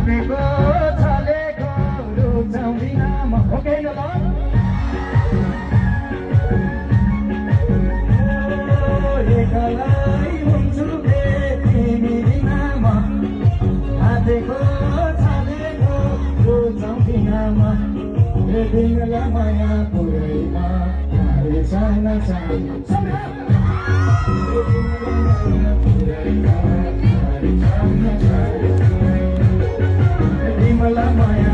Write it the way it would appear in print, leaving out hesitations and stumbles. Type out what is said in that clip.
हातेको छलेको रुचाउँदिन म ओके न ल एकलाई हुन्छु तिमी बिना म हातेको छलेको रुचाउँदिन म तिमीलाई माया पुरैमा चाहन चाहन्छु तिमीलाई माया